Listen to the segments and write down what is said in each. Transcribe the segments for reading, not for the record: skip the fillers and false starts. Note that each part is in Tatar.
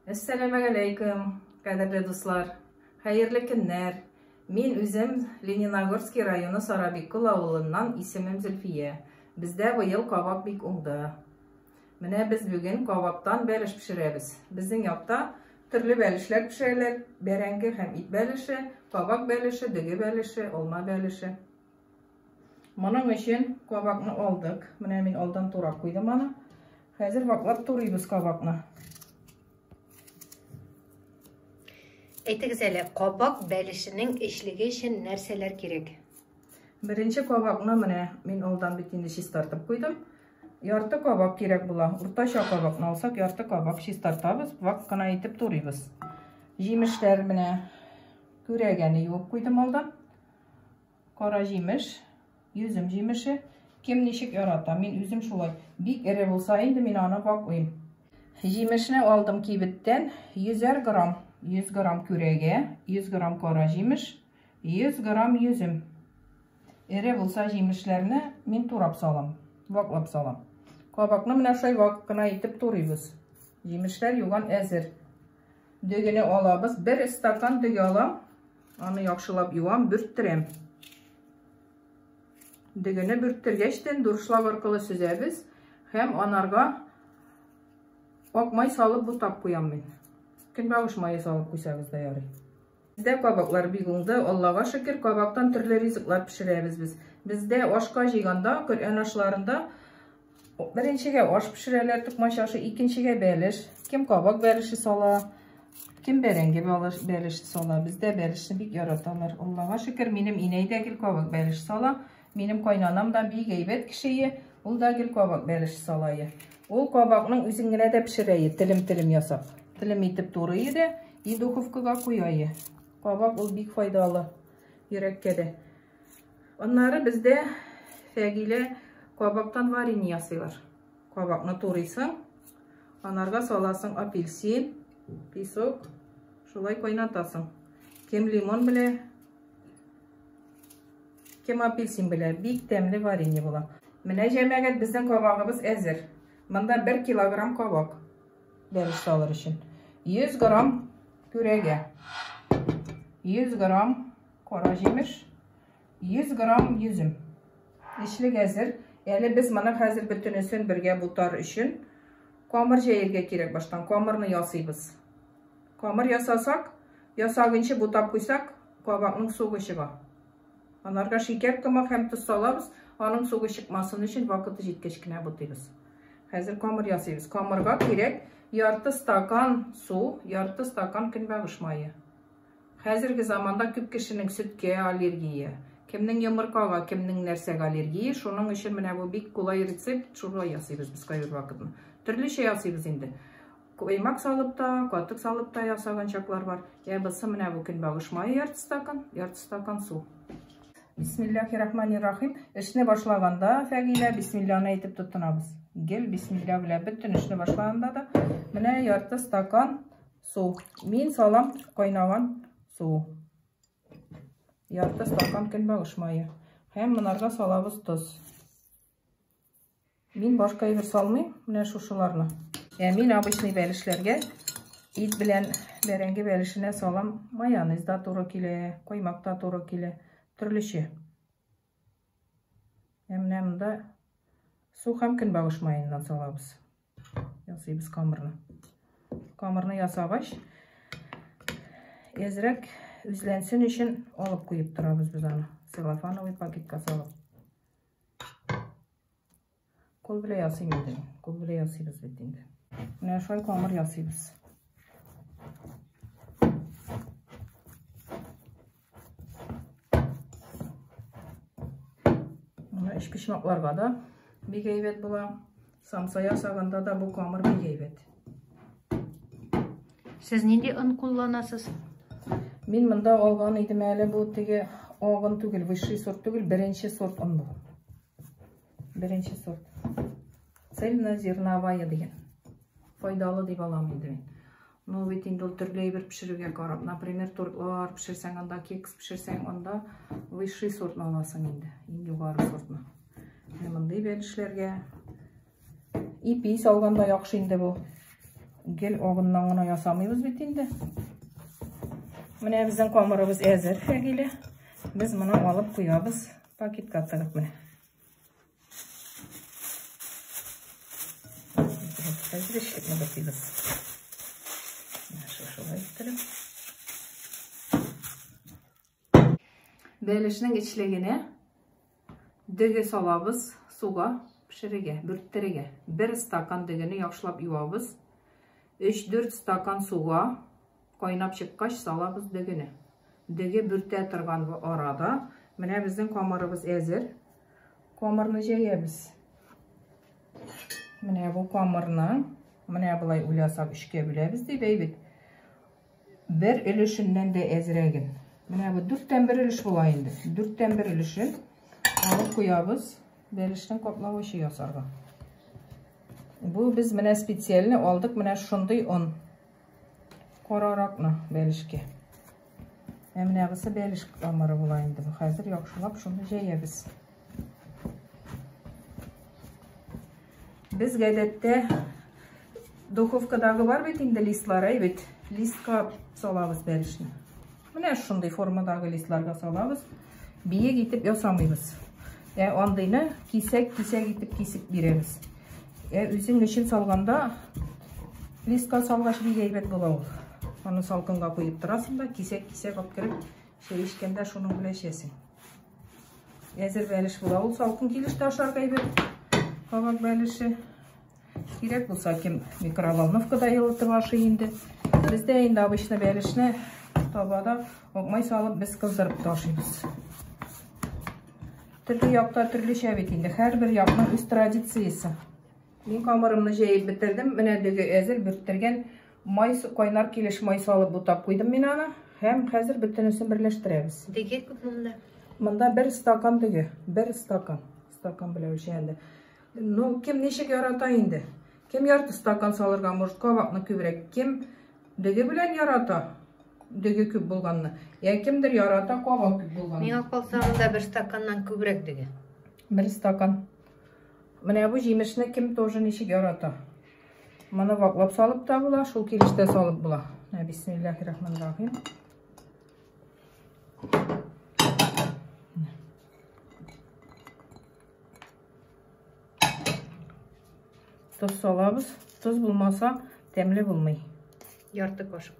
Әссәламегаләйкүм, кадерле дуслар! Хәерле көннәр! Мин үзем Лениногорский районы Сарабиккол авылыннан, исемем Зөлфия. Бездә быел кабак бик уңды. Менә без бүген кабактан бәлеш пешерәбез. Безнең якта төрле бәлешләр пешерәләр, бәрәңге һәм ит бәлеше, кабак бәлеше, дөге бәлеше, алма бәлеше. Моның өчен кабакны алдык. Менә мин алдан турап куйдым аны. Хәзер ваклап турыйбыз кабакны. Әйтегез әле, кабак бәлешенең эчлеге өчен нәрсәләр кирәк? Беренче кабакны менә мин алдан бит инде чистартып куйдым. Ярты кабак кирәк була. Уртача кабакны алсак, ярты кабак чистартабыз, вак кына итеп турыйбыз. Җимешләр менә күрәгәне юып куйдым алдан. Кара җимеш, йөзем җимеше. Кем ничек ярата, мин үзем шулай. Бик эре булса инде мин аны ваклыйм. Җимешне алдым кибеттән, 100 грамм, 100 грамм күрәгә, 100 грамм кара җимеш, 100 грамм йөзем. Эре булса җимешләрне мин турап салам, ваклап салам. Кабакны менә шулай вак кына итеп турыйбыз. Җимешләр юган әзер. Дөгене алабыз. Бер стакан дөге алам. Аны яхшылап юам, бүрттерәм. Дөгене бүрттергәчтен дуршлаг аркылы сөзәбез һәм анарга ак май салып бутап куям мин. Көнбагыш мае салып куйсагыз да ярый. Бездә кабаклар бик уңды, Аллага шөкер, кабактан төрле ризыклар пешерәбез без. Бездә ашка җыйганда, Коръән ашларында беренчегә аш пешерәләр, токмач ашы, икенчегә бәлеш. Кем кабак бәлеше сала, кем бәрәңге бәлеше сала. Бездә бәлешне бик яраталар. Аллага шөкер, минем инәй дә гел кабак бәлеше сала. Минем кайнанам да бик әйбәт кеше, ул да гел кабак бәлеше сала. Ул кабакның үзен генә дә пешерә, телем-телем ясап. Телем итеп турый да и духовкага куя. Кабак ул бик файдалы йөрәккә дә. Аннары бездә Фәгилә кабактан варенье ясыйлар. Кабакны турыйсың, анарга саласың апельсин, песок, шулай кайнатасың. Кем лимон белә, кем апельсин белә, бик тәмле варенье була. Менә җәмәгать, безнең кабагыбыз әзер. Монда 1 килограмм кабак бәлеш салыр өчен. 100 грамм күрәгә, 100 грамм кара җимеш, 100 грамм йөзем. Эчлек әзер. Әле без моны хәзер бөтенесен бергә бутар өчен камыр җәергә кирәк баштан. Камырны ясыйбыз. Камыр ясасак, ясагынчы бутап куйсак, кабакның согы чыга. Анарга шикәр комы һәм тоз салабыз. Аның согы чыкмасын өчен вакыты җиткәч кенә бутыйбыз. Хәзер камыр ясыйбыз. Камырга кирәк ярты стакан су, ярты стакан көнбагыш мае. Хәзерге заманда күп кешенең сөткә аллергия, кемнең йомыркага, кемнең нәрсәгә аллергия, шуның өчен менә бу бик кулай рецепт, шулай ясыйбыз без кайбер вакытны. Төрлечә ясыйбыз инде. Каймак салып та, катык салып та ясаган чаклар бар. Ә бусы менә бу көнбагыш мае ярты стакан, ярты стакан су. Бисмиллахиррахманиррахим. Эшне башлаганда, Фәгилә, бисмилланы әйтеп тотынабыз. Гел бисмилла белән бөтен эшне башлаганда да менә ярты стакан су. Мин салам кайнаган су. Ярты стакан көнбагыш мае. Һәм монарга салабыз тоз. Мин башка әйбер салмыйм, менә шушыларны. Ә мин обычный бәлешләргә ит белән бәрәңге бәлешенә салам. Майонез да туры килә, каймак та туры килә, төрлечә. Ә менә монда су һәм көнбагыш маеннан салабыз. Ясыйбыз камырны. Камырны ясагач, әзрәк үзләнсен өчен алып куеп торабыз без аны. Целлофановый пакетка салып. Кул белән ясыйм инде. Кул белән ясыйбыз бит инде. Менә шулай камыр ясыйбыз. Моны өчпочмакларга да бик әйбәт була. Самса ясаганда да бу камыр бик әйбәт. Сез нинди он кулланасыз? Мин монда алган идем әле бу теге агын түгел, высший сорт түгел, беренче сорт он бу. Беренче сорт. Цельнозерновая дигән. Файдалы дип алам инде мин. Ну бит инде ул төрле әйбер пешерүгә карап, например, тортлар пешерсәң, анда кекс пешерсәң, анда высший сортны аласың инде, иң югары сортны. Менә мондый бәлешләргә ипи салганда яхшы инде бу. Гел агыннан гына ясамыйбыз бит инде. Менә безнең камырыбыз әзер, Фәгилә. Без моны алып куябыз пакетка тыгып менә. Хәзер эчлекне бутыйбыз. Менә шушылай иттереп. Бәлешнең эчлегенә дөге салабыз суга пешерергә, бүрттерергә. 1 стакан дөгене яхшылап юабыз. 3-4 стакан суга кайнап чыккач салабыз дөгене. Дөге бүртә торган арада менә безнең камырыбыз әзер. Камырны җәябез. Менә бу камырны менә болай уйласак өчкә бүләбез дип әйбит. Бер өлешеннән дә әзрәген. Менә бу 1/4 өлеш була инде. 1/4 өлешен алып куябыз бәлешнең каплавычы ясарга. Бу без менә специально алдык менә шундый он. Караракны бәлешкә. Ә менә бусы бәлеш камыры була инде. Бу хәзер яхшылап шуны җәябез. Без гадәттә духовкадагы бар бит инде листлар, әй бит. Листка салабыз бәлешне. Менә шундый формадагы листларга салабыз. Биек итеп ясамыйбыз. Ә андыйны кисәк-кисәк итеп кисеп бирәбез. Ә үзең өчен салганда листка салгач бик әйбәт була ул. Аны салкынга куеп торасың да кисәк-кисәк алып кереп чәй эчкәндә шуның белән эчәсең. Әзер бәлеш була ул, салкын килеш тә ашарга әйбәт. Кабак бәлеше. Кирәк булса кем микроволновкада йылытып ашый инде. Бездә инде обычно бәлешне табада акмай салып без кыздырып та ашыйбыз. Төрле якта төрлечә бит инде. Һәрбер якның үз традициясе. Мин камырымны җәеп бетердем. Менә дөге әзер, бүрттергән май, кайнар килеш май салып бутап куйдым мин аны. Һәм хәзер бөтенесен берләштерәбез. Дөге күп монда? Монда 1 стакан дөге, 1 стакан. Стакан белән үлчәнде. Ну, кем ничек ярата инде? Кем ярты стакан салырга может, кабакны күбрәк. Кем дөге белән ярата, дөге күп булганны. Я кемдер ярата кабак күп булганны. Миңа калса монда 1 стаканнан күбрәк дөге. 1 стакан. Менә бу җимешне кем тоже ничек ярата. Моны ваклап салып та була, шул килештә салып була. Менә бисмиллаһир-рахманир-рахим. Тоз салабыз. Тоз булмаса, тәмле булмый. Ярты кашык.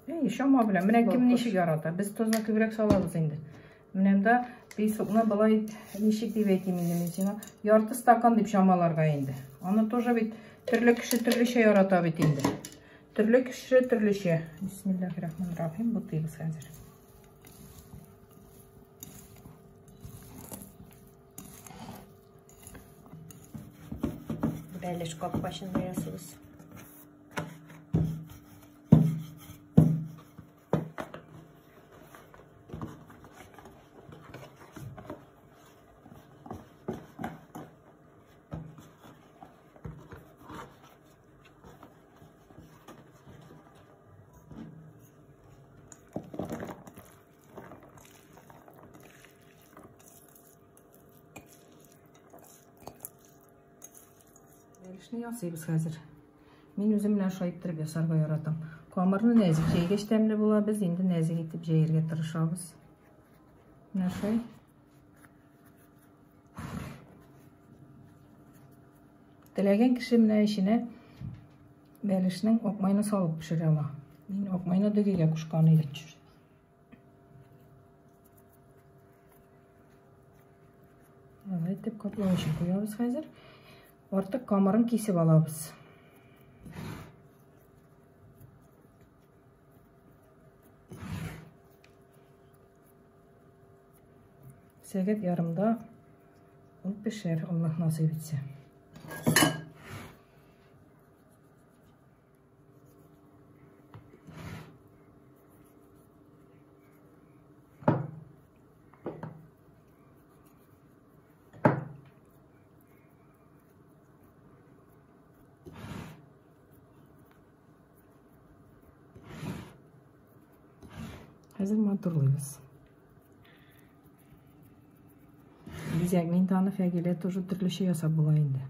Әй, чама белән. Менә кем ничек ярата. Без тозны күбрәк салабыз инде. Менә монда песокны былай ничек дип әйтим инде мин сиңа? Ярты стакан дип чамаларга инде. Аны тоже бит төрле кеше төрлечә ярата бит инде. Төрле кеше төрлечә. Бисмиллаһир-рахманир-рахим. Бутыйбыз хәзер. Бәлеш капкачында ясыйбыз. Бәлешне ясыйбыз хәзер. Мин үзем белән шулай иттереп ясарга яратам. Камырны нәзек җәйгәч тәмле була, без инде нәзек итеп җәергә тырышабыз. Менә шулай. Теләгән кеше менә эченә бәлешнең акмайны салып пешерә ала. Мин акмайны дөгегә кушкан идем. Алай итеп каплау өчен куябыз хәзер. Артык камырын кисеп алабыз. Сәгать ярымда ул пешер, Аллаһ насыйп итсә. Хәзер матурлыйбыз. Бизәкне инде аны Фәгилә тоже төрлечә ясап була инде.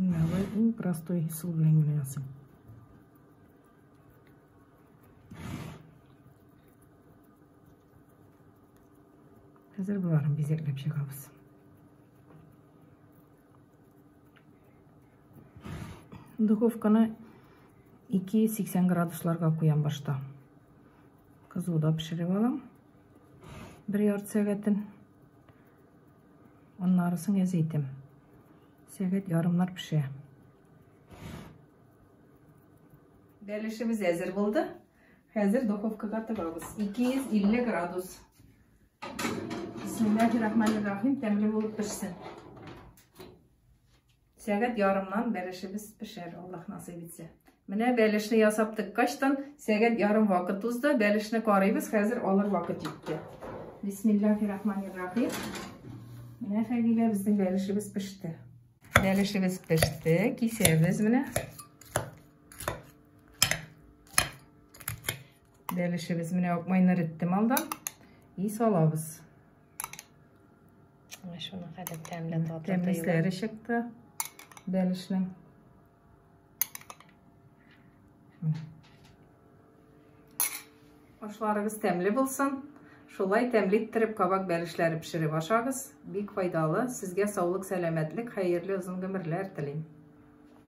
Менә болай иң простой ысул белән генә ясыйм. Хәзер боларын бизәкләп чыгабыз. Духовканы 280 градусларга куям башта. Кызуда пешереп алам. Бер ярты сәгатен. Аннарысын әзәйтәм. Сәгать ярымнар пешә. Бәлешебез әзер булды. Хәзер духовкага тыгабыз. 250 градус. Бисмиллахир-рахманир-рахим, тәмле булып пешсен. Сәгать ярымнан бәлешебез пешәр, Аллаһ насыйп итсә. Менә бәлешне ясап тыккачтан сәгать ярым вакыт узды. Бәлешне карыйбыз, хәзер алыр вакыт җитте. Бисмиллахир-рахманир-рахим. Менә Фәгилә, безнең бәлешебез пеште. Бәлешебез пеште, кисәбез менә. Бәлешебез менә акмайны эреттем алдан. И салабыз. Менә шуның хәтле тәмле татлы Тәмле исләре чыкты бәлешнең. Ашларыгыз тәмле булсын. Шулай тәмле иттереп кабак бәлешләре пешереп ашагыз. Бик файдалы. Сезгә саулык, сәламәтлек, хәерле озын гомерләр телим.